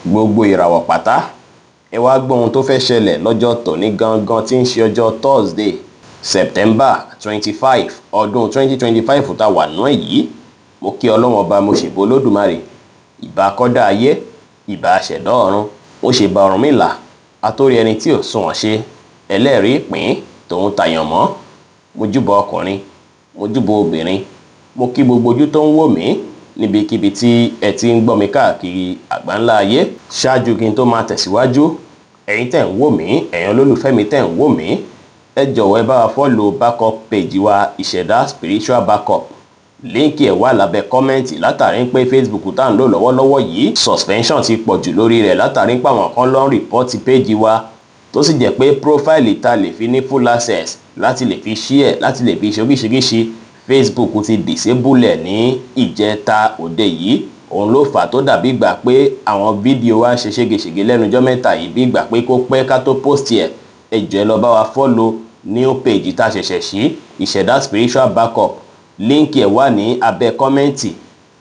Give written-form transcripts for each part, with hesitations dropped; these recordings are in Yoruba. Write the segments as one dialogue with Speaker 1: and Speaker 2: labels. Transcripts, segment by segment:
Speaker 1: Gbogbo ìràwọ̀ pátá, ẹ wá gbọ́ ohun tó fẹ́ ṣẹlẹ̀ lọ́jọ́ tòní gangan tí ń ṣe ọjọ́ Thursday, September 25, ọdún 2025 tá a wà nú ẹ̀ yìí. Mo kí Ọlọ́run Ọba, mo ṣèbò Olódùmarè, ìbà kọ́dá ayé, ìbà aṣẹ̀dá ọ̀run, mo ṣèbà Ọ̀rúnmìlà, atórí ẹni tí ò sunwọ̀n ṣe, ẹlẹ́rìí ìpín tòun tàyàn mọ́. Mo júbọ ọkùnrin, mo júbọ obìnrin, mo kí gbogbo ojú tó ń wò mí níbikíbi tí ẹ ti ń gbọ́ mi káàkiri àgbáńlá ayé. Ṣáájú kí n tó máa tẹ̀síwájú, ẹ̀yin tẹ̀ ń wò mí, ẹ̀yin olólùfẹ́ mi tẹ̀ ń wò mí, ẹ jọ̀wọ́, ẹ bá wa follow backup page wa, Ìṣẹ̀dá Spiritual Backup. Link ẹ̀ wà lábẹ́ comment, látàrí pé Facebook tá à ń lò lọ́wọ́lọ́wọ́ yìí, suspension ti pọ̀ jù lórí rẹ̀, látàrí pé àwọn kan ló ń report page wa, tó sì jẹ́ pé profile ta lè fi ní full access láti lè fi share, láti lè fi ṣe oríṣiríṣi, Facebook ti disable ẹ̀ ní ìjẹta òde yìí. Òun ló fà tó dàbí ìgbà pé àwọn fídíò wa ń ṣe ségesège lẹ́nu ọjọ́ mẹ́ta yìí, bí ìgbà pé kó pẹ́ ká tó post ẹ̀. Ẹ jọ̀ọ́, ẹ lọ bá wa follow new page tá a ṣẹ̀ṣẹ̀ sí, Ìṣẹ̀dá Spiritual Backup. Link ẹ̀ wà ní abẹ́ comment,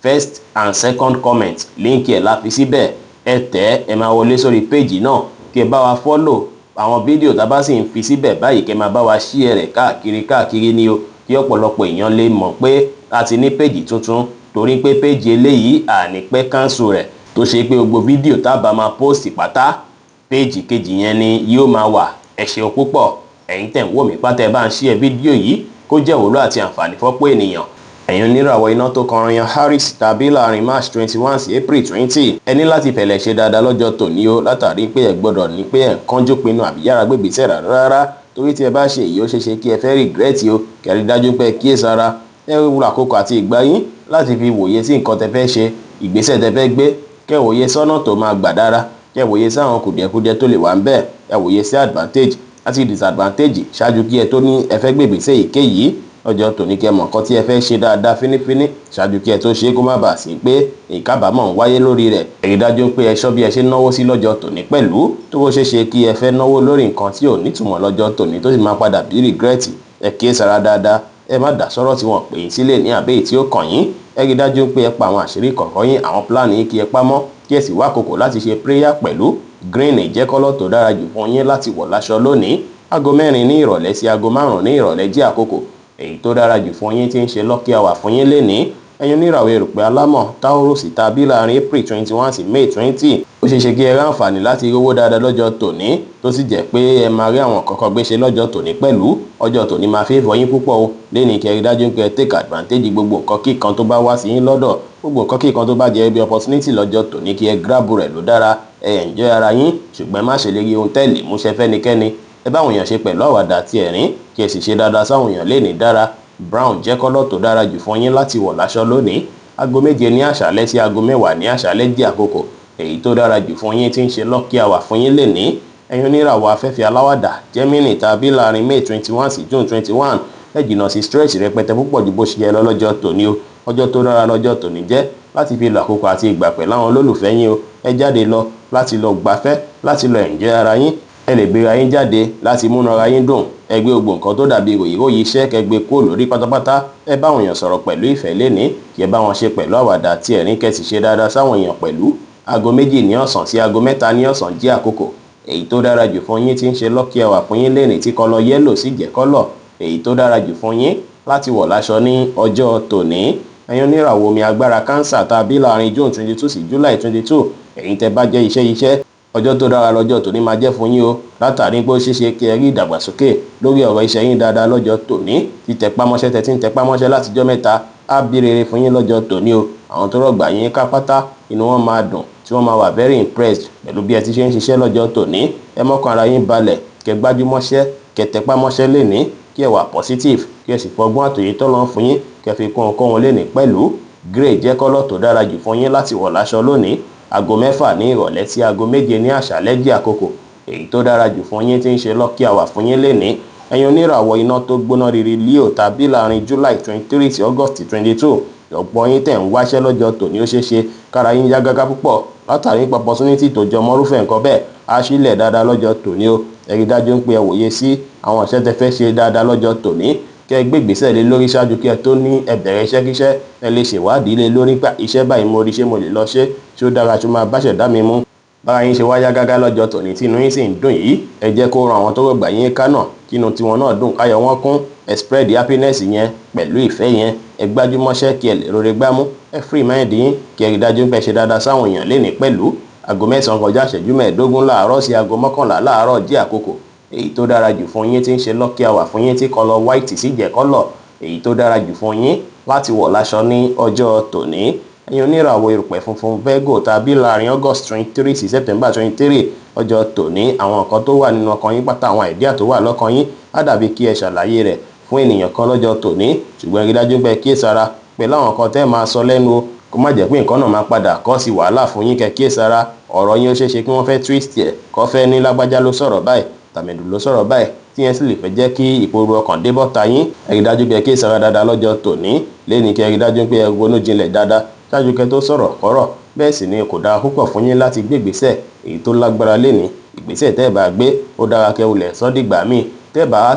Speaker 1: first and second comment, link ẹ̀ la fi síbẹ̀. Ẹ tẹ̀, ẹ máa wọlé sórí page náà, kí ẹ bá wa follow àwọn fídíò tá a bá sì ń fi síbẹ̀ báyìí, kí ẹ máa bá wa share rẹ̀ káàkiri káàkiri ní o, kí ọ̀pọ̀lọpọ̀ èèyàn lè mọ̀ pé a ti ní page tuntun, torí pé page eléyìí àní pẹ́ cancel rẹ̀, tó ṣe pé gbogbo fídíò tá a bá máa post pátá, page kejì yẹn ni yóò máa wà. Ẹ ṣeun púpọ̀, ẹ̀yin tẹ̀ ń wò mí pátá. Ẹ bá ń share fídíò yìí kó jẹ́ ìwúlò àti àǹfààní fọ́pọ̀ ènìyàn. Ẹ̀yin oníràwọ̀ iná tó kọrin yan Aries tàbí láàrin March 21 sí April 20, ẹ ní láti fẹ̀lẹ̀ ṣe dáadáa lọ́jọ́ tòní o, látàrí pé ẹ gbọ́dọ̀ ní pé ẹ̀ ń kánjú pinnu àbí yára gbégbèsè rárá, torí tí ẹ bá ṣe èyí, ó ṣeéṣe kí ẹ fẹ́ regret o. Kẹ́ rí dájú pé ẹ kíyèsára, ẹ wúlò àkókò àti ìgbà yín láti fi wòye sí nǹkan tẹ fẹ́ ṣe, ìgbésẹ̀ tẹ fẹ́ gbé. Kẹ́ wòye sọ́nà tó máa gbà dára, kẹ́ wòye sáwọn kùdìẹ̀kudiẹ tó lè wà ń bẹ̀, ẹ wòye sí advantage àti disadvantage ṣáájú kí ẹ tó ní ẹ fẹ́ gbé ìgbésẹ̀ èyíkéyìí ọjọ́ tòní. Kẹ́ mọ̀ nǹkan tí ẹ fẹ́ ṣe dáadáa fínífíní ṣáájú kí ẹ tó ṣe é, kó má bàa sí pé ìkábàámọ̀ ń wáyé lórí rẹ̀. Ẹ rí dájú pé ẹ ṣọ́ bí ẹ ṣe náwó sí lọ́jọ́ tòní pẹ̀lú, tó bó ṣe ṣe kí ẹ fẹ́ náwó lórí nǹkan tí ò nítumọ̀ lọ́jọ́ tòní, tó sì máa padà bí regret. Ẹ kíyèsára dáadáa, ẹ má dá sọ́rọ̀ tí wọ́n pè yín sílẹ̀ ní àbẹ́ tí ó kàn yín. Ẹ rí dájú pé ẹ pa àwọn àṣírí kọ̀ọ̀kan yín, àwọn plan yín, kí ẹ pamọ́, kí ẹ sì wá àkókò láti ṣe prayer pẹ̀lú. Green jẹ́ colour tó dára jù fún yín láti wọ̀ láṣọ lónìí. Aago 4 ní ìrọ̀lẹ́ sí aago 5 ní ìrọ̀lẹ́ jẹ́ àkókò èyí tó dára jù fún yín, tí ń ṣe lucky hour fún yín lénìí. Ẹ̀yin oníràwọ̀ erùpẹ̀ alámọ̀ Taurus tàbí láàrin April 21 sí May 20, ó ṣeé ṣe kí ẹ ráǹfààní láti rówó dáadáa lọ́jọ́ tòní, tó sì jẹ́ pé ẹ máa rí àwọn kọ̀ọ̀kan gbéṣe lọ́jọ́ tòní pẹ̀lú. Ọjọ́ tòní máa favour yín púpọ̀ o lénìí. Kẹ́ rí dájú pé ẹ take advantage gbogbo nǹkan kíkan tó bá wá sí yín lọ́dọ̀, gbogbo nǹkan kíkan tó bá jẹ́ bí opportunity lọ́jọ́ tòní, kí ẹ grab rẹ̀ ló dára. Ẹ enjoy ara yín, ṣùgbọ́n ẹ má ṣe lè rí ohun tẹ́lẹ̀ múṣẹ fẹ́nikẹ́ni. Ẹ báwọn èèyàn ṣe pẹ̀lú àwàdà àti ẹ̀rín, kí ẹ sì ṣe dáadáa sáwọn èèyàn lénìí dára. Brown jẹ́ colour tó dára jù fún yín láti wọ̀ láṣọ lónìí. Aago 7 ní àṣálẹ́ sí aago 10 ní àṣálẹ́ jẹ́ àkókò èyí tó dára jù fún yín, tí ń ṣe lucky hour fún yín lénìí. Ẹ̀yin oníràwọ̀ afẹ́fẹ́ aláwàdà Gemini tàbí láàrin May 21 sí June 21, ẹ jìnnà sí stress rẹpẹtẹ púpọ̀ ju bó ṣe yẹ lọ lọ́jọ́ tòní o. Ọjọ́ tó dára lọ́jọ́ tòní jẹ́ láti fi lo àkókò àti ìgbà pẹ̀lú àwọn olólùfẹ́ yín o. Ẹ jáde lọ láti lọ gbafẹ́, láti lọ enjoy ara yín. Ẹ lè gbéra yín jáde láti múnú ara yín dùn. Ẹ gbé gbogbo nǹkan tó dàbí ròyìnròyìn iṣẹ́, kẹ́ gbé kúrò lórí pátápátá. Ẹ bá àwọn èèyàn sọ̀rọ̀ pẹ̀lú ìfẹ́ lénìí, kí ẹ bá wọn ṣe pẹ̀lú àwàdà àti ẹ̀rín, kẹ́ sì ṣe dáadáa sáwọn èèyàn pẹ̀lú. Aago 2 ní ọ̀sán sí aago 3 ní ọ̀sán jẹ́ àkókò èyí tó dára jù fún yín, tí ń ṣe lucky hour fún yín lénìí, tí colour yellow sì jẹ́ colour èyí tó dára jù fún yín láti wọ̀ láṣọ ní ọjọ́ tòní. Ẹ̀yin oníràwọ̀ omi agbára Cancer tàbí láàrin June 22 sí July 22, ẹ̀yin tẹ́ bá jẹ́ iṣẹ́ iṣẹ́, ọjọ́ tó dára lọ́jọ́ tòní máa jẹ́ fún yín o, látàrí pé ó ṣeéṣe kí ẹ rí ìdàgbàsókè lórí ọ̀rọ̀ iṣẹ́ yín dáadáa lọ́jọ́ tòní. Títẹpá mọ́ṣẹ́ tẹ́ tí ń tẹpá mọ́ṣẹ́ látijọ́ mẹ́ta á bí rere fún yín lọ́jọ́ tòní o. Àwọn tó rọ̀gbà yín ká pátá, inú wọn máa dùn, tí wọ́n máa wà very impressed pẹ̀lú bí ẹ ti ṣe ń ṣiṣẹ́ lọ́jọ́ tòní. Ẹ mọ́kàn ara yín balẹ̀, kẹ́ gbájúmọ́ṣẹ́, kẹ́ tẹpá mọ́ṣẹ́ lénìí, kí ẹ wà positive, kí ẹ sì fọgbọ́n àtòyè tọ́lọ́ fún yín, kẹ́ fi kún ohunkóhun lénìí pẹ̀lú. Grey jẹ́ colour tó dára jù fún yín láti wọ̀ láṣọ lónìí. Aago 6 ní ìrọ̀lẹ́ sí aago 7 ní àṣálẹ́ jẹ́ àkókò èyí tó dára jù fún yín, tí ń ṣe lucky hour fún yín lénìí. Ẹ̀yin oníràwọ̀ iná tó gbóná riri Leo tàbí láàrin July 23 sí August 22, ọ̀pọ̀ yín tẹ̀ ń wáṣẹ́ lọ́jọ́ tòní, ó ṣeé ṣe kára yín yá gágá púpọ̀, látàrí nípa opportunity tó jọ mọ́rúfẹ́ nǹkan bẹ́ẹ̀ á sílẹ̀ dáadáa lọ́jọ́ tòní o. Ẹ rí dájú pé ẹ wòye sí àwọn iṣẹ́ tẹ́ fẹ́ ṣe dáadáa lọ́jọ́ tòní, kẹ́ ẹ gbé ìgbésẹ̀ lé lórí ṣáájú kí ẹ tó ní ẹ bẹ̀rẹ̀ iṣẹ́ kíṣẹ́. Ẹ lè ṣèwádìí lé lórí pé iṣẹ́ báyìí mo rí, ṣé mo lè lọ ṣe, ṣé ó dára, ṣé ó máa bá ṣẹ̀dá mi mu. Bára yín ṣe wá yá gágá lọ́jọ́ tòní tí inú yín sì ń dùn yìí, ẹ jẹ́ kó ran àwọn tó rọ̀gbà yín ká náà kínú tiwọn náà dùn, káyọ̀ wọn kún. Ẹ spread happiness yẹn pẹ̀lú ìfẹ́ yẹn. Ẹ gbájúmọ́ṣẹ́ kí ẹ lè rore gbámú. Ẹ free mind yín kí ẹ rí dájú pé ẹ ṣe dáadáa sáwọn èèyàn lénìí pẹ̀lú. Aago 9 kọjá ìṣẹ́jú 15 láàárọ̀ sí aago 11 láàárọ̀ jẹ́ àkókò èyí tó dára jù fún yín tí ń ṣe lucky hour fún yín tí kọlọ white sì jẹ́ kọ́lọ̀ èyí tó dára jù fún yín láti wọ̀ láṣọ ní ọjọ́ tòní. Ẹ̀yin oníràwọ̀ erùpẹ̀ funfun Virgo tàbí láàrin August 23 sí September 23, ọjọ́ tòní àwọn nǹkan tó wà nínú ọkàn yín pátá, àwọn idea tó wà lọ́kàn yín á dàbí kí ẹ ṣàlàyé rẹ̀ fún ènìyàn kan lọ́jọ́ tòní. Ṣùgbọ́n rí dájú pé kíyèsára pẹ̀lú àwọn nǹkan tẹ́ máa sọ lẹ́nu o, kó má jẹ́ pé nǹkan náà máa padà kọ́ sí wàhálà fún yín. Kẹ́ kíyèsára, ọ̀rọ̀ yín ó ṣeé ṣe kí wọ́n fẹ́ twist ẹ̀, kọ́ fẹ́ ní lágbájá ló sọ̀rọ̀ báyìí, tàmẹ̀dù ló sọ̀rọ̀ báyìí, tí yẹn sì lè fẹ́ jẹ́ kí ìpòrú ọkàn dé bọ́ta yín. Ẹ rí dájú pé ẹ kíyèsára dáadáa lọ́jọ́ tòní. Lẹ́ni kẹ́ rí dájú pé ẹ ronú jinlẹ̀ dáadáa ṣáájú kẹ́ tó sọ̀rọ̀ kọ́rọ̀. Bẹ́ẹ̀ sì ni kò dára púpọ̀ fún yín láti gbé ìgbésẹ̀ èyí tó lágbára lénìí. Ìgbésẹ̀ tẹ́ ẹ bá gbé, ó dára kẹ́ wulẹ̀ sọ́ dìgbà míì. Tẹ́ ẹ bá á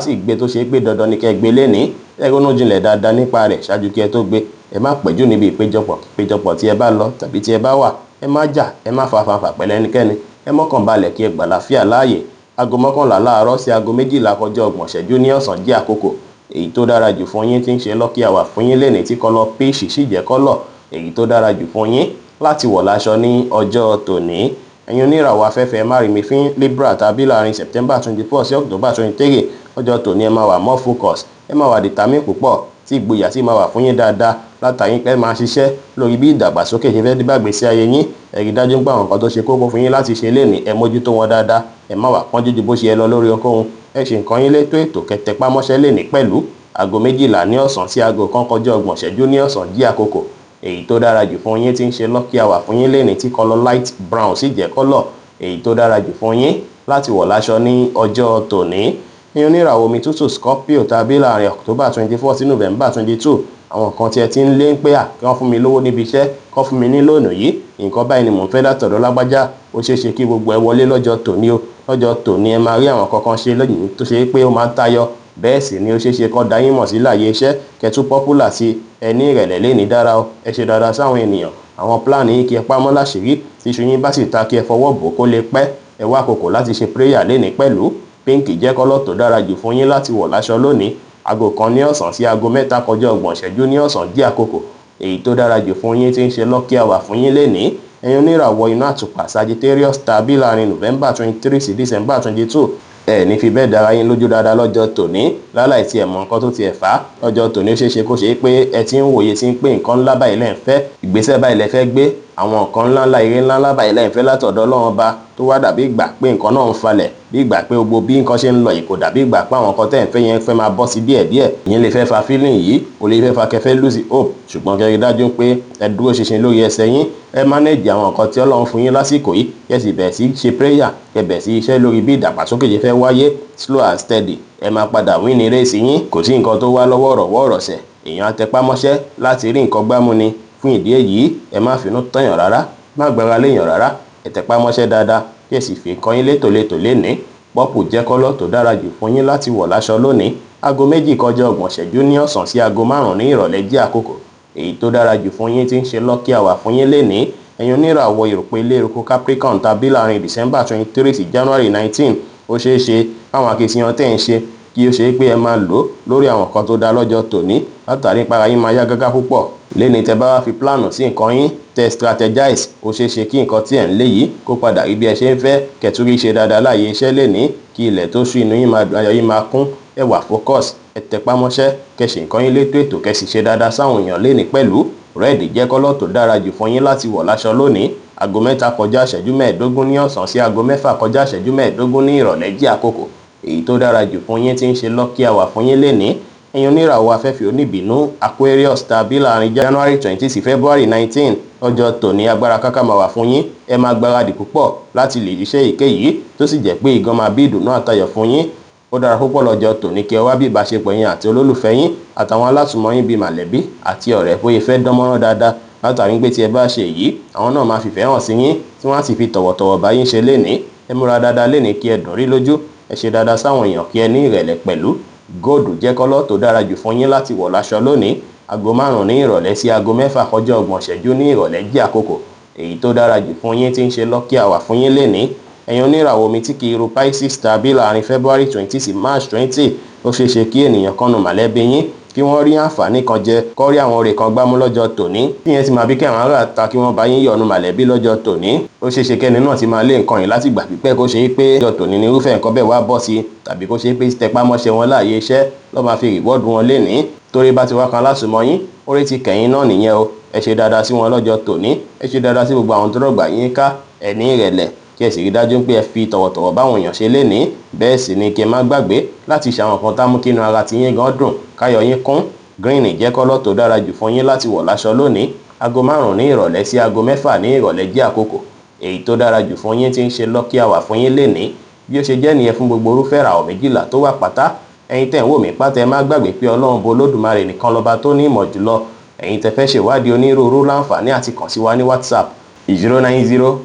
Speaker 1: sì gbé tó ṣe pé dandan ni kẹ́ gbé lénìí, ẹ ronú jinlẹ̀ dáadáa nípa rẹ̀ ṣáájú kí ẹ tó gbé. Ẹ má pẹ́jù níbi ìpéjọpọ̀ tí ẹ bá lọ tàbí tí ẹ bá wà. Ẹ má jà, ẹ má fa fanfà pẹ̀lú ẹnikẹ́ni. Ẹ mọ́kàn balẹ̀ kí ẹ gbà láfíà láàyè. Aago 11 láàárọ̀ sí aago 12 kọjá ọgbọ̀n ìṣẹ́jú ní ọ̀sán jẹ́ àkókò èyí tó dára jù fún yín tí ń ṣe lucky hour fún yín lénìí tí kọlọ peach sì jẹ́ kọ́lọ̀ èyí tó dára jù fún yín láti wọ̀ láṣọ ní ọjọ́ tòní. Ẹ̀yin oníràwọ̀ afẹ́fẹ́ márìmífín Libra tàbí láàrin September 24 sí October 23, ọjọ́ tòní ẹ máa wà more focus, ẹ máa wà determined púpọ̀, tí ìgboyà sì máa wà fún yín dáadáa látàrí pé ẹ máa ṣiṣẹ́ lórí bí ìdàgbàsókè ṣe fẹ́ dé bá ìgbésí ayé yín. Ẹ rí dájú pé àwọn nǹkan tó ṣe kókó fún yín láti ṣe lénìí, ẹ mójútó wọn dáadáa. Ẹ má wà kánjú ju bó ṣe yẹ lọ lórí ohunkóhun. Ẹ ṣe nǹkan yín létò ètò kẹtẹpámọ́ṣẹ́ lénìí pẹ̀lú. Aago 12 ní ọ̀sán sí aago 1 kọjá ọgbọ̀n ìṣẹ́jú ní ọ̀sán jẹ́ àkókò èyí tó dára jù fún yín tí ń ṣe lucky hour fún yín lénìí tí kọlọ light brown sì jẹ́ kọ́lọ̀ èyí tó dára jù fún yín láti wọ̀ láṣọ ní ọjọ́ tòní. Ní oníràwọ̀ omi tútù Scorpio tàbí láàrin October 24 sí November 22, àwọn nǹkan tí ẹ ti ń lé ń pé à kí wọ́n fún mi lówó níbi iṣẹ́, kọ́ fún mi ní lónìí yìí, nǹkan báyìí ni mò ń fẹ́ látọ̀dọ̀ lágbájá, ó ṣeé ṣe kí gbogbo ẹ wọlé lọ́jọ́ tòní o. Lọ́jọ́ tòní ẹ máa rí àwọn kankan ṣe lónìí tó ṣe pé ó máa ń tayọ. Bẹ́ẹ̀ sì ni ó ṣeé ṣe kó dá yín mọ̀ sí láàyè iṣẹ́, kẹ́ tún popular sí. Ẹ ní ìrẹ̀lẹ̀ lénìí dára o. Ẹ ṣe dáadáa sáwọn ènìyàn. Àwọn plan yín kí ẹ pamọ́ láṣìírí, tí iṣu yín bá sì ta kí ẹ fọwọ́ bò kó lè pẹ́. Ẹ wá àkókò láti ṣe prayer lénìí pẹ̀lú. Pink jẹ́ kọ́lọ̀ tó dára jù fún yín láti wọ̀ láṣọ lónìí. Aago 1 ní ọ̀sán sí aago 3 kọjá ọgbọ̀n ìṣẹ́jú ní ọ̀sán jẹ́ àkókò èyí tó dára jù fún yín tí ń ṣe lucky hour fún yín lénìí. Ẹ̀yin oníràwọ̀ iná àtùpà Sagittarius tàbí láàrin November 23 sí December 22, ẹ ní fi bẹ́ẹ̀ dára yín lójú dáadáa lọ́jọ́ tòní láláì tí ẹ mọ nǹkan tó ti ẹ̀ fà á. Lọ́jọ́ tòní ó ṣeé ṣe kó ṣe pé ẹ ti ń wòye sí pé nǹkan ńlá báyìí lẹ́ ń fẹ́, ìgbésẹ̀ báyìí lẹ fẹ́ gbé, àwọn nǹkan ńlá ńlá, ire ńlá ńlá báyìí lẹ́ ń fẹ́ látọ̀dọ̀ Ọlọ́run Ọba, tó wá dàbí ìgbà pé nǹkan náà ń falẹ̀, bí ìgbà pé gbogbo bí nǹkan ṣe ń lọ yìí kò dàbí ìgbà pé àwọn nǹkan tẹ́ ń fẹ́ yẹn fẹ́ máa bọ́ sí díẹ̀díẹ̀. Ìyẹn lè fẹ́ fa feeling yìí, ó lè fẹ́ fa kẹfẹ́ lose hope. Ṣùgbọ́n kẹ́ rí dájú pé ẹ dúró ṣinṣin lórí ẹsẹ̀ yín, ẹ manage àwọn nǹkan tí Ọlọ́run fún yín lásìkò yìí, kẹ́ sì bẹ̀rẹ̀ sí ṣe prayer, kẹ́ bẹ̀rẹ̀ sí iṣẹ́ lórí bí ìdàgbàsókè ṣe fẹ́ wáyé slow and steady. Ẹ máa padà win ní race yín. Kò sí nǹkan tó wá lọ́wọ́ ọ̀rọ̀wọ́ ọ̀rọ̀sẹ̀, èèyàn atẹpámọ́ṣẹ́ láti rí nǹkan gbámú ni. Fún ìdí èyí, ẹ má finú tọ̀yàn rárá, má gbára léèyàn rárá, ẹ tẹpámọ́ṣẹ́ dáadáa kí ẹ sì fi nǹkan yín létòlétò lénìí. Purple jẹ́ kọ́lọ̀ tó dára jù fún yín láti wọ̀ láṣọ lónìí. Aago 2 kọjá ọgbọ̀n ìṣẹ́jú ní ọ̀sán sí aago 5 ní ìrọ̀lẹ́ jẹ́ àkókò èyí tó dára jù fún yín tí ń ṣe lucky hour fún yín lénìí. Ẹ̀yin oníràwọ̀ ìrùpẹ̀ ilé eruku Capricorn tàbí láàrin December 23 sí January 19, ó ṣeé ṣe káwọn akitiyan tẹ́ ń ṣe kí ó ṣe pé ẹ máa lò lórí àwọn nǹkan tó dá lọ́jọ́ tòní látàrí para yín máa yá gágá púpọ̀. Lénìí tẹ́ bá wá fi plan sí nǹkan yín, tẹ́ strategize, ó ṣeé ṣe kí nǹkan tí ẹ̀ ń lé yìí kó padà rí bí ẹ ṣe ń fẹ́, kẹ́tùrí ṣe dáadáa láàyè iṣẹ́ lénìí kí ilẹ̀ tó ṣú, inú yín máa dùn, ayọ̀ yín máa kún. Ẹ wà focus, ẹ tẹpámọ́ṣẹ́, kẹ́ ṣe nǹkan yín létò ètò, kẹ́ sì ṣe dáadáa sáwọn èèyàn lénìí pẹ̀lú. Red jẹ́ kọ́lọ̀ tó dára jù fún yín láti wọ̀ láṣọ lónìí. Aago 3 kọjá ìṣẹ́jú 15 ní ọ̀sán sí aago 6 kọjá ìṣẹ́jú 15 ní ìrọ̀lẹ́ jẹ́ àkókò èyí tó dára jù fún yín tí ń ṣe lucky hour fún yín lénìí. Ẹ̀yin oníràwọ̀ afẹ́fẹ́ oníbínú Aquarius tàbí láàrin January 20 sí February 19, ọjọ́ tòní agbára káká máa wà fún yín. Ẹ máa gbáradì púpọ̀ láti lè ṣiṣẹ́ èyíkéyìí tó sì jẹ́ pé ìgan máa bí ìdùnnú àtayọ̀ fún yín. Ó dára púpọ̀ lọ́jọ́ tòní kí ẹ wá bí ìbáṣepọ̀ yín àti olólùfẹ́ yín àtàwọn alásùnmọ́ yín bíi màlẹ́bí àti ọ̀rẹ́ bóyá fẹ́ dánmọ́rán dáadáa, látàrí pé tí ẹ bá ṣe èyí, àwọn náà máa fìfẹ́ hàn sí yín tí wọ́n á sì fi tọ̀wọ̀tọ̀wọ̀ bá yín ṣe lénìí. Ẹ múra dáadáa lénìí kí ẹ dùn rí lójú. Ẹ ṣe dáadáa sáwọn èèyàn kí ẹ ní ìrẹ̀lẹ̀ pẹ̀lú. Gold jẹ́ kọ́lọ̀ tó dára jù fún yín láti wọ̀ láṣọ lónìí. Aago 5 ní ìrọ̀lẹ́ sí aago 6 kọjá ọgbọ̀n ìṣẹ́jú ní ìrọ̀lẹ́ jẹ́ àkókò Èyí tó dára jù fún yín tí ń ṣe lucky hour fún yín lénìí, ẹ̀yin oníràwọ̀ omi tí kì í ru Pisces tàbí láàrin February 20 sí March 20, ó ṣeé ṣe kí ènìyàn kan nù mọ̀lẹ́bí yín kí wọ́n rí àǹfààní kan jẹ, kọ́ rí àwọn oore kan gbámú lọ́jọ́ tòní, tí yẹn ti máa bí kí àwọn ará ta kí wọ́n bá yín yọ̀nu mọ̀lẹ́bí lọ́jọ́ tòní. Ó ṣeé ṣe kẹ́ni náà ti máa lé nǹkan yìí láti gbà pípẹ́, kó ṣe é pé ọjọ́ tòní ni irúfẹ́ nǹkan bẹ́ẹ̀ wá bọ́ sí, tàbí kó ṣe é pé tẹpámọ́ṣẹ́ wọn láàyè iṣẹ́ lọ́ máa fi rìwọ́ọ̀dù wọn lénìí. Torí bá ti wá kan lásùmọ̀ yín, orí ti kẹ̀yìn náà nìyẹn o. Ẹ ṣe dáadáa sí wọn lọ́jọ́ tòní, ẹ ṣe dáadáa sí gbogbo àwọn tó rọ̀gbà yín ká, ẹ ní ìrẹ̀lẹ̀, kí ẹ sì rí dájú pé ẹ fi tọ̀wọ̀tọ̀wọ̀ báwọn èèyàn ṣe lénìí. Bẹ́ẹ̀ sì ni kí ẹ má gbàgbé láti ṣe àwọn nǹkan tá mú kí inú ara ti yín gan dùn, káyọ̀ yín kún. Green jẹ́ kọ́lọ́ tó dára jù fún yín láti wọ̀ láṣọ lónìí. Aago 5 ní ìrọ̀lẹ́ sí aago 6 ní ìrọ̀lẹ́ jẹ́ àkókò èyí tó dára jù fún yín tí ń ṣe lucky hour fún yín lénìí. Bí ó ṣe jẹ́ nìyẹn fún gbogbo irúfẹ́ ìràwọ̀ 12 tó wà pátá. Ẹ̀yin tẹ́ ń wò mí pátá, ẹ má gbàgbé pé Ọlọ́run bo Olódùmarè nìkan lọ́ba tó ní ìmọ̀ jùlọ. Ẹ̀yin tẹ́ fẹ́ ṣèwádìí onírúurú láǹfààní àti kàn sí wa ní WhatsApp 090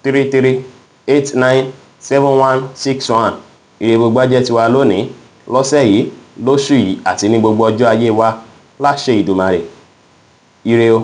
Speaker 1: 33 89 7161. Ire gbogbo á jẹ́ tiwa lónìí, lọ́sẹ̀ yìí, lóṣù yìí àti ní gbogbo ọjọ́ ayé wa láṣẹ Ìdùmarè. Ire o.